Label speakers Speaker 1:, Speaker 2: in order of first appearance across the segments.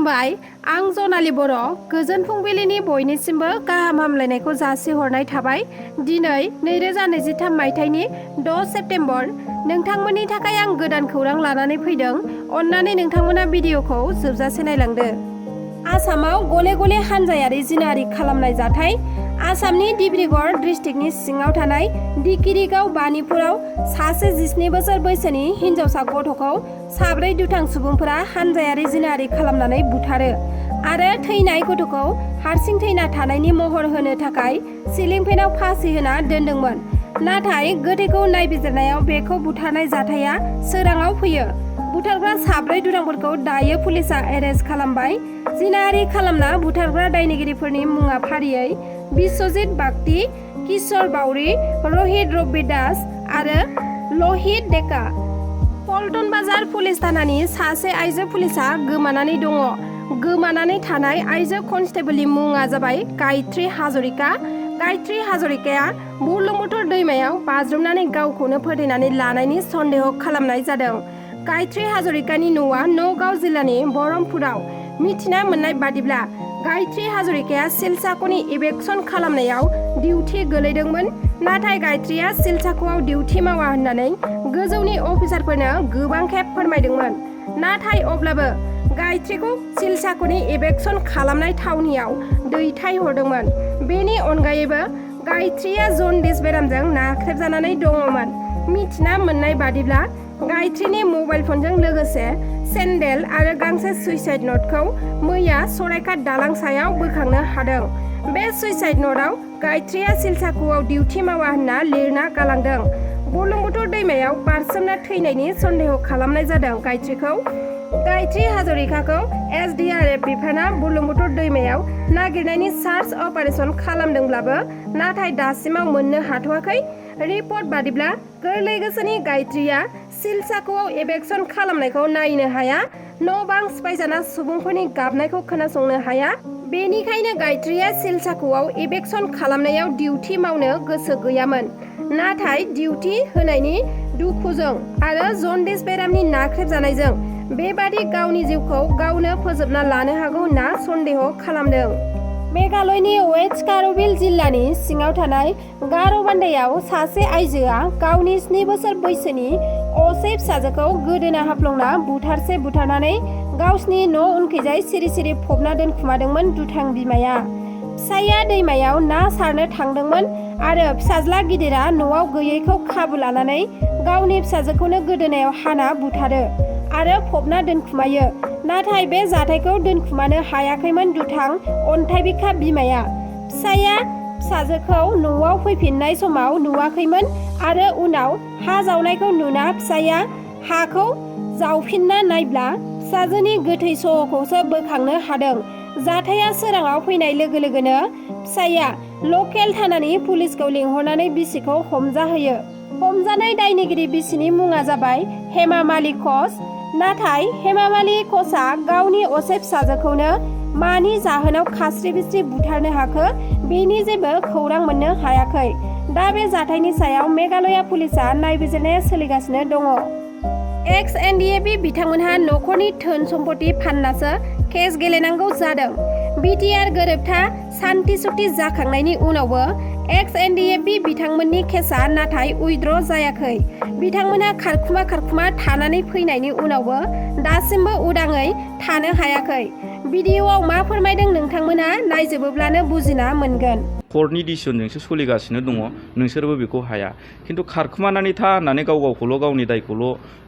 Speaker 1: खुलुमबाय आं जनाली बरो गोजोन फुंबिलिनि बयनिसिमबो गाहाम हामलायनायखौ जासिहरनाय थाबाय। दिनै 2023 मायथाइनि 6 सेप्तेम्बर नोंथांमोननि थाखाय आं गोदान खौरां लानानै फैदों। अन्नानै नोंथांमोना भिडिअखौ जोबजासे नायलांदो। आसामाव गले गले हानजायारि जिनाहारि खालामनाय जाथाय। आसामनि डिब्रुगढ़ डिस्ट्रिक्टनि सिङाव थानाय दिकिरिगाव बानिपुराव सासे 17 बोसोर बैसोनि हिन्जावसा गथ'खौ साब्रै दुथां सुबुंफोरा हानजायारि जिनाहारि खालामनानै बुथारो आरो थैनाय गथ'खौ हारसिं थैना थानायनि महर होनो थाखाय सिलिं फेनाव फासि होना दोनदोंमोन। नाथाय गोथैखौ नायबिजिरनायाव बेखौ बुथारनाय जाथाया सोराङाव फैयो। बुथारग्रा साब्रै दुथांफोरखौ दायो पुलिसा एरेस्ट खालामबाय। जिनाहारि खालामना बुथारग्रा दायनिगिरिफोरनि मुङा फारियै बिश्वजित बागटी, किशोर बाउरी, रोहित रब्बी दास आरो लहित डेका। पल्टन बाजार पुलिस थानानि सासे आइजो पुलिसा गोमानानै दङ। गोमानानै थानाय आइजो कनस्टेबलनि मुङा जाबाय गायत्री हाजरिका। गायत्री हाजरिकाया बुरलुंबुथुर दैमायाव बाज्रुमनानै गावखौनो फोथैनानै लानायनि सन्देह खालामनाय जादों। गायत्री हाजरिकानि न'आ नगाव जिल्लानि बरमपुराव। मिथिना मोननाय बादिब्ला गायत्री हाजरिकाया सिलसाख'नि इभेक्सन खालामनायाव डिउटि गोलैदोंमोन। नाथाय गायत्रीया सिलसाख'आव डिउटि मावा होननानै गोजौनि अफिसारफोरनो गोबां खेब फोरमायदोंमोन। नाथाय अब्लाबो गायत्रीखौ सिलसाख'नि इभेक्सन खालामनाय थावनियाव दैथायहरदोंमोन। बेनि अनगायैबो गायत्रीया जन्दिस बेरामजों नाख्रेबजानानै दङमोन। मिथिना मोननाय बादिब्ला गायत्रीनि मबाइल फनजों लोगोसे सेन्देल आरो गांसे सुइसाइड नटखौ मैया सरायघाट दालां सायाव बोखांनो हादों। बे सुइसाइड नटआव गायत्रीया सिलसाख'आव डिउटि मावा होनना लिरना गालांदों। बुरलुंबुथुर दैमायाव बारसोमना थैनायनि सन्देह खालामनाय जादों गायत्रीखौ। गायत्री हाजरिकाखौ SDRF बिफाना बुरलुंबुथुर दैमायाव नागिरनायनि सार्च अपारेशन खालामदोंब्लाबो नाथाय दासिमाव मोननो हाथ'वाखै। रिपर्ट बादिब्ला गोरलै गोसोनि गायत्रीया सिलसाख'आव इभेक्सन खालामनायखौ नायनो हाया, न' बां सिफायजाना सुबुंफोरनि गाबनायखौ खोनासंनो हाया। बेनिखायनो गायत्रीया सिलसाख'आव इभेक्सन खालामनायाव डिउटि मावनो गोसो गैयामोन। नाथाय डिउटि होनायनि दुखुजों आरो जन्दिस बेरामनि नाख्रेबजानायजों बेबादि गावनि जिउखौ गावनो फोजोबना लानो हागौ होनना सन्देह खालामदों। मेघालयनि वेस्ट कारगिल जिल्लानि सिङाव थानाय गार'बान्दायाव सासे आइजोआ गावनि 7 बोसोर बैसोनि असे फिसाजोखौ गोदोना हाफ्लंना बुथारनानै गावसिनि न' उनखैजाय सिरि सिरि फबना दोनखुमादोंमोन दुथां बिमाया। फिसाइया दैमायाव ना सारनो थांदोंमोन आरो फिसाज्ला गिदिरा न'आव गैयैखौ खाबु लानानै गावनि फिसाजोखौनो गोदोनायाव हाना बुथारो आरो फबना दोनखुमायो। नाथाय बे जाथायखौ दोनखुमानो हायाखैमोन दुथां अन्थाइ बिखा बिमाया। फिसाइया फिसाजोखौ न'आव फैफिननाय समाव नुवाखैमोन आरो उनाव हा जावनायखौ नुना फिसाइया हाखौ जावफिनना नायब्ला फिसाजोनि गोथै सह'खौसो बोखांनो हादों। जाथाया सोराङाव फैनाय लोगो लोगोनो फिसाइया लकेल थानानि पुलिसखौ लिंहरनानै बिसिखौ हमजाहोयो। हमजानाय दायनिगिरि बिसिनि मुङा जाबाय हेमामालि कच। नाथाय हेमामालि कचआ गावनि असे फिसाजोखौनो मानि जाहोनाव खास्रि बिस्रि बुथारनो हाखो बेनि जेबो खौरां मोननो हायाखै। दा बे जाथायनि सायाव मेघालया पुलिसा नायबिजिरनाया सोलिगासिनो दङ। एक्स-एनडिएफबि बिथांमोनहा न'खरनि धोन सम्पति फाननासो केस गेलेनांगौ जादों। बिटिआर गोरोबथा सान्थि सुक्ति जाखांनायनि उनावबो एक्स-एनडिएफबि बिथांमोननि केसआ नाथाय उइद्र' जायाखै। बिथांमोनहा खारखुमा थानानै फैनायनि उनावबो दासिमबो उदाङै थानो हायाखै। भिडिअ'आव मा फोरमायदों नोंथांमोनहा नायजोबोब्लानो बुजिना मोनगोन। कर्टनि डिसिसनजोंसो सोलिगासिनो दङ, नोंसोरबो बेखौ हाया। खिन्थु खारखुमानानै था होननानै गावखौल' गावनि दायखौल'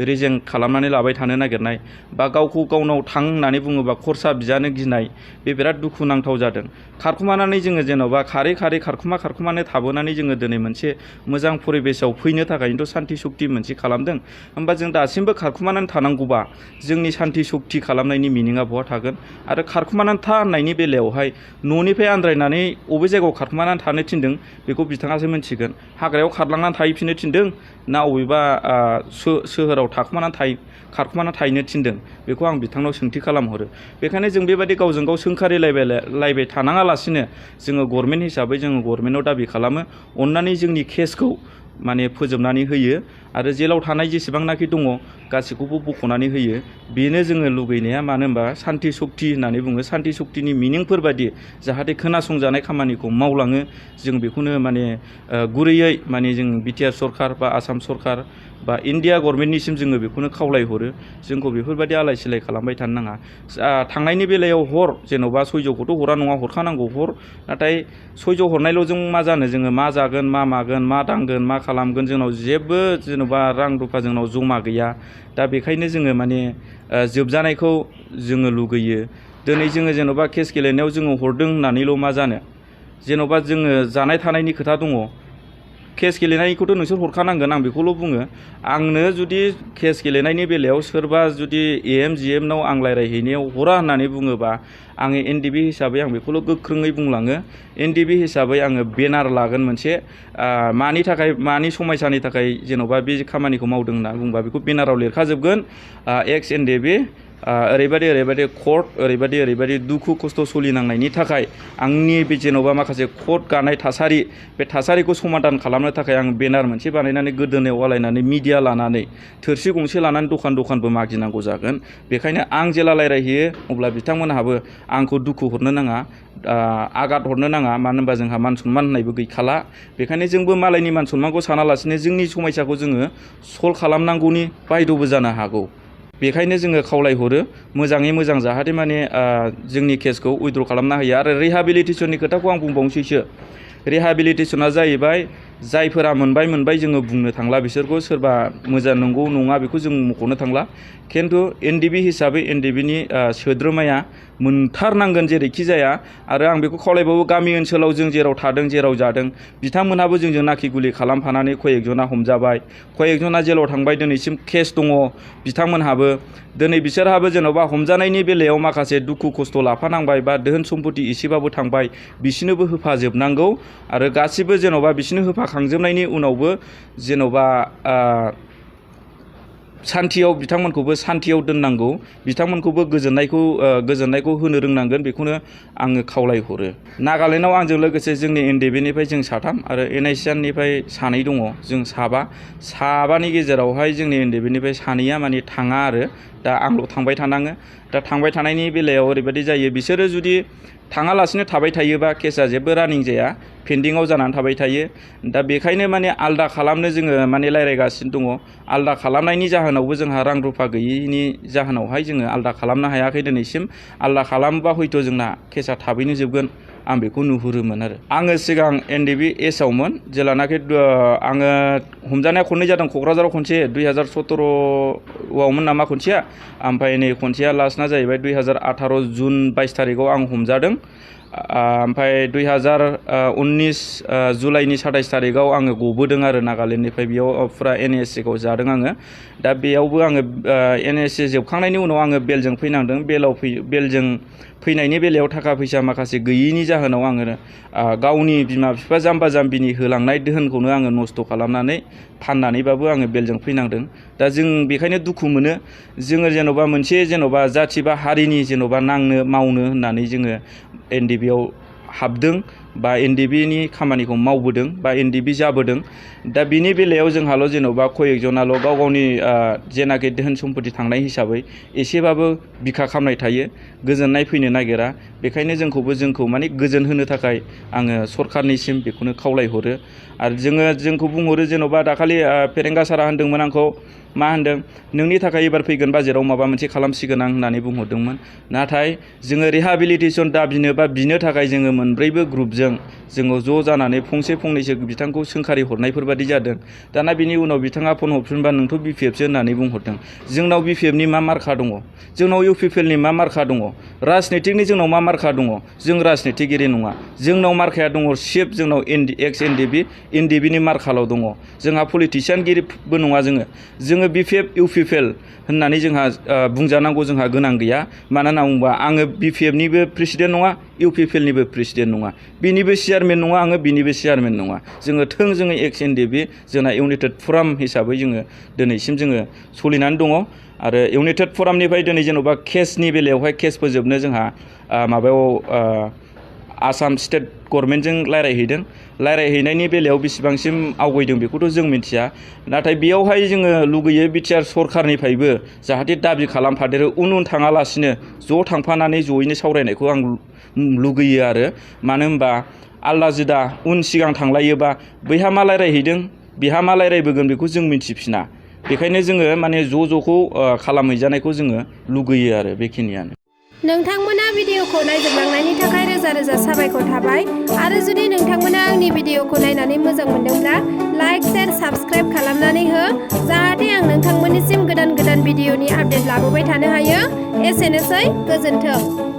Speaker 1: रेजें खालामनानै लाबाय थानो नागिरनाय बा गावखौ गावनाव थां होननानै बुङोबा खरसा बिजानो गिनाय, बे बिराद दुखुनांथाव जादों। खारखुमानानै जोङो जेन'बा खारै खारखुमानो थाबोनानै जोङो दिनै मोनसे मोजां परिबेसाव फैनो थाखायनोथ' सान्थि सुक्ति मोनसे खालामदों। होमबा जों दासिमबो खारखुमानानै थानांगौबा जोंनि सान्थि सुक्ति खालामनायनि मिनिङा बहा थागोन? आरो खारखुमानानै था होननायनि बेलायावहाय न'निफ्राय आन्द्रायनानै अबे जायगायाव खारखुमानानै थानो थिनदों बेखौ बिथाङासो मिथिगोन। हाग्रायाव खारलांनानै थाहैफिननो थिनदों ना अबेबा सोहोराव खारखुमानानै थाहैनो थिनदों बेखौ आं बिथांनाव सोंथि खालामहरो। बेखायनो जों बेबायदि गावजों गाव सोंखारिलायबाय थानाङालासिनो जोङो गभर्नमेन्ट हिसाबै जोङो गभर्नमेन्टआव दाबि खालामो, अननानै जोंनि केसखौ
Speaker 2: माने फोजोबनानै होयो आरो जेलाव थानाय जेसेबांनाखि दङ गासैखौबो बख'नानै होयो। बेनो जोङो लुगैनाया, मानो होनबा सान्ति सक्ति होननानै बुङो। सान्ति सक्तिनि मिनिंफोर बायदि जाहाथे खोनासंजानाय खामानिखौ मावलाङो, जों बेखौनो माने गुरैयै माने जों बिटिआर सरकार बा आसाम सरकार बा इन्डिया गभर्नमेन्टनिसिम जोङो बेखौनो खावलायहरो। जोंखौ बेफोरबायदि आलाय सिलाय खालामबाय थानो नाङा। थांनायनि बेलायाव हर, जेन'बा सयज'खौथ' हरा नङा, हरखानांगौ हर, नाथाय सयज' हरनायल' जों मा जानो, जोङो मा जागोन, मा मागोन, मा दांगोन, मा खालामगोन, जोंनाव जेबो जेन'बा रां रुफा जोंनाव जमा गैया। दा बेखायनो जोङो माने जोबजानायखौ जोङो लुगैयो। दिनै जोङो जेन'बा केस गेलेनायाव जोङो हरदों होननानैल' मा जानो, जेन'बा जोङो जानाय थानायनि खोथा दङ। केस गेलेनायखौथ' नोंसोर हरखानांगोन, आं बेखौल' बुङो। आंनो जुदि केस गेलेनायनि बेलायाव सोरबा जुदि एएम जिएमनाव आं रायज्लायहैनायाव हरा होननानै बुङोबा, आङो एनडिबि हिसाबै आं बेखौल' गोख्रोङै बुंलाङो। एनडिबि हिसाबै आङो बेनार लागोन मोनसे, मानि थाखाय, मानि समयसानि थाखाय जेन'बा बे खामानिखौ मावदों होनना बुंबा बेखौ बेनाराव लिरखाजोबगोन। एक्स एनडिबि ओरैबायदि कर्ट ओरैबायदि दुखु खस्थ' सोलिनांनायनि थाखाय आंनि बे जेन'बा माखासे कर्ट गानाय थासारि, बे थासारिखौ समाधान खालामनो थाखाय आं बेनार मोनसे बानायनानै गोदोनायाव आलायनानै मिडिया लानानै थोरसि गंसे लानानै दखानबो मागिनांगौ जागोन। बेखायनो आं जेला रायज्लायहैयो अब्ला बिथांमोनहाबो आंखौ दुखु हरनो नाङा, आघात हरनो नाङा, मानो होनबा जोंहा मान सनमान होननायबो गैखाला। बेखायनो जोंबो मालायनि मान सनमानखौ सानालासिनो जोंनि समयसाखौ जोङो सल्भ खालामनांगौनि बायद'बो जानो हागौ। बेखायनो जोङो खावलायहरो मोजाङै मोजां जाहाथे माने जोंनि केसखौ उइथड्र खालामना होयो। आरो रिहाबिलिटेसननि खोथाखौ आं बुंबावनोसैसो। रिहाबिलिटेसना जाहैबाय जायफोरा मोनबाय जोङो बुंनो थांला, बिसोरखौ सोरबा मोजां नंगौ नङा बेखौ जों मख'नो थांला। खिन्थु एनडिबि हिसाबै एनडिबिनि सोद्रोमाया मोनथारनांगोन जेरैखि जाया। आरो आं बेखौ खावलायबावो, गामि ओनसोलाव जों जेराव थादों जेराव जादों बिथांमोनहाबो जोंजों नाखि गुलि खालामफानानै कयेकजना हमजाबाय, कयेकजना जेलाव थांबाय, दिनैसिम केस दङ बिथांमोनहाबो। दिनै बिसोरहाबो जेन'बा हमजानायनि बेलायाव माखासे दुखु खस्थ' लाफानांबाय बा धोन सम्पति एसेबाबो थांबाय, बिसोरनोबो होफाजोबनांगौ। आरो गासिबो जेन'बा बिसोरनो होफाखांजोबनायनि उनावबो जेन'बा सान्थियाव, बिथांमोनखौबो सान्थियाव दोननांगौ, बिथांमोनखौबो गोजोननायखौ होनो रोंनांगोन, बेखौनो आङो खावलायहरो। नागालेण्डआव आंजों लोगोसे जोंनि एनडिबिनिफ्राय जों 3 आरो एनआइसिआरनिफ्राय 2 दङ, जों 7 गेजेरावहाय जोंनि एनडिबिनिफ्राय 2 माने थाङा आरो दा आंल' थांबाय थानाङो। दा थांबाय थानायनि बेलायाव ओरैबायदि जायो, बिसोरो जुदि थाङालासिनो थाबाय थायोबा केसा जेबो रानिं जाया, पेन्डिंआव जानानै थाबाय थायो। दा बेखायनो माने आलदा खालामनो जोङो माने रायज्लायगासिनो दङ। आलदा खालामनायनि जाहोनावबो जोंहा रां रुफा गैयैनि जाहोनावहाय जोङो आलदा खालामनो हायाखै दिनैसिम। आलदा खालामोबा हयथ' जोंना केसा थाबैनो जोबगोन, आं बेखौ नुहुरोमोन आरो। आङो सिगां एनडिबि एसआवमोन, जेलानाखि आङो हमजानाया खननै जादों। क'क्राझाराव खनसे 2017आवमोन नामा खनसेया, ओमफ्राय नै खनसेया लास्टना जाहैबाय 2018 जुन 22 थारिखआव आं हमजादों। ओमफ्राय 2019 जुलाइनि 27 थारिखआव आङो गबोदों आरो नागालेण्डनिफ्राय। बेयाव फुरा एनएसएखौ जादों आङो। दा बेयावबो आङो एनएसए जोबखांनायनि उनाव आङो बेलजों फैनांदों। बेलजों फैनायनि बेलायाव थाखा फैसा माखासे गैयैनि जाहोनाव आङो गावनि बिमा बिफा जाम्बा जाम्बिनि होलांनाय दोहोनखौनो आङो नस्थ' खालामनानै फाननानैबाबो आङो बेलजों फैनांदों। दा जों बेखायनो दुखु मोनो, जोङो जेन'बा मोनसे जेन'बा जाथि बा हारिनि जेन'बा नांनो मावनो होननानै जोङो एनडिबिआव हाबदों बा एनडिबिनि खामानिखौ मावबोदों बा एनडिबि जाबोदों। दा बिनि बेलायाव जोंहाल' जेन'बा कयेकजनाल' गावनि जेनाखि धोन सम्पति थांनाय हिसाबै एसेबाबो बिखा खामनाय थायो, गोजोननाय फैनो नागिरा। बेखायनो जोंखौ माने गोजोन होनो थाखाय आङो सरखारनिसिम बेखौनो खावलायहरो। आरो जोंखौ बुंहरो, जेन'बा दाखालि फेरेंगा सारा होनदोंमोन आंखौ, मा होनदों, नोंनि थाखाय एबार फैगोन बाजेटआव माबा मोनसे खालामसिगोन आं होननानै बुंहरदोंमोन। नाथाय जोङो रिहाबिलिटेसन दाबिनो बा बिनो थाखाय जोङो मोनब्रैबो ग्रुपजों जोङो ज' जानानै फंनैसो बिथांखौ सोंखारि हरनायफोर बादि जादों। दाना बिनि उनाव बिथाङा फन हरफिनबा नोंथ' बिपिएफसो होननानै बुंहरदों। जोंनाव बिपिएफनि मा मार्का दङ, जोंनाव इउपिपिएलनि मा मार्का दङ, राजनितिकनि जोंनाव मा मार्का दङ, जों राजनितिगिरि नङा। जोंनाव मार्काया दङ सिफ, जोंनाव एक्स एनडिबिनि मार्काल' दङ। जोंहा पलिटिसियानगिरिबो नङा। जोङो बिपिएफ इउपिपिएल होननानै जोंहा बुंजानांगौ जोंहा गोनां गैया। मानो होनना बुङोबा आङो बिपिएफनिबो प्रेसिडेन्ट नङा, इउपिपिएलनिबो प्रेसिडेन्ट नङा, बिनिबो चेयारमेन नङा, आङो बिनिबो चेयारमेन नङा। जोङो थोंजोङै एक्स एनडिबि, जोंना इउनाइटेड फराम हिसाबै जोङो दिनैसिम जोङो सोलिनानै दङ। आरो इउनाइटेड फरामनिफ्राय दिनै जेन'बा केसनि बेलायावहाय केस फोजोबनो जोंहा माबायाव आसाम स्टेट गभर्नमेन्टजों रायज्लायहैनायनि बेलायाव बेसेबांसिम आवगायदों बेखौथ' जों मिथिया नाथाय बेयावहाय जोङो लुगैयो बिटिआर सरखारनिफ्रायबो जाहाथे दाबि खालामफादेरो उन थाङालासिनो ज' थांफानानै जयैनो सावरायनायखौ आं लुगैयो आरो मानो होनबा आलदा जुदा उन सिगां थांलायोबा बैहा मा रायज्लायहैदों बिहा मा रायज्लायबोगोन बेखौ जों मिथिफिना बेखायनो जोङो माने ज'-ज'खौ खालामहैजानायखौ जोङो लुगैयो आरो बेखिनियानो।
Speaker 1: नोंथांमोना भिडिअखौ नायजोबलांनायनि थाखाय रोजा रोजा साबायखर थाबाय आरो जुदि नोंथांमोना आंनि भिडिअखौ नायनानै मोजां मोनदोंब्ला लाइक शेयार साबस्क्राइब खालामनानै हो जाहाथे आं नोंथांमोननिसिम गोदान गोदान भिडिअनि आपडेट लाबोबाय थानो हायो। एसेनोसै गोजोन्थों।